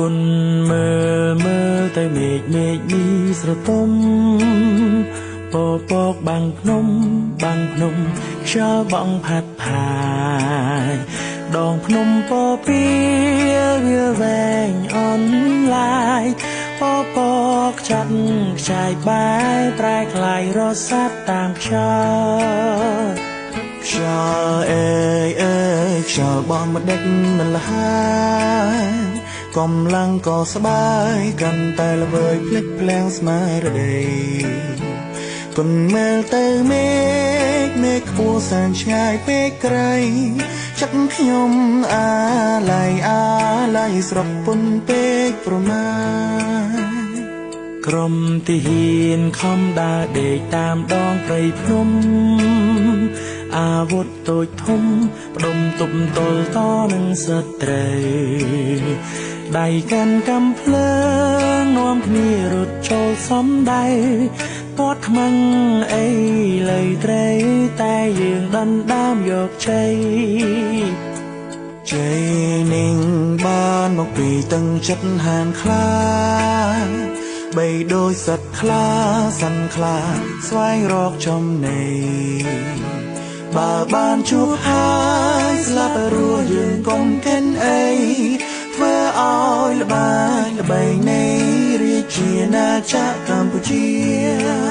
គុណមើលមើលទៅមេឃមេឃនេះស្រទុំពពកបាំងភ្នំបាំងភ្នំខ្យល់បងផាត់ផាយដងភ្នំពពីវាវែងអនឡាយពពកចាត់ខ្ចាយបែប្រែក្លាយរសាត់តាមខ្យល់ ខ្យល់អេយអេយខ្យល់បោះមកដេចមិនលហើយ កំឡងក៏ស្បាយកាន់តែល្វើយភ្លេចភ្លាំងស្មារតី គុនមើលទៅមេឃមេឃខ្ពស់សែនឆ្ងាយពេកក្រៃ ចិត្តខ្ញុំអាល័យអាល័យស្រុកពុនពេកប្រមា ក្រុមទីហ៊ានខំដើរដេកតាមដងព្រៃភ្នំ អាវុធតូចធំផ្ដុំទប់ទល់តនឹងសត្រូវ ដៃកាន់កំភ្លើងនាំគ្នារត់ចូលសំដៅ ទាត់ខ្មាំងអីលើត្រូវតែយើងដណ្ដើមយកជ័យ ជ័យនឹងបានមកពីតឹងចិត្តហានខ្លា បីដោយសត្វខ្លាសិនខ្លាស្វែងរកចំណី បើបានជួបហើយស្លាប់រស់យើងកុំកិនអី ធ្វើឲ្យល្បាញល្បីនៃរាជាណាចក្រកម្ពុជា។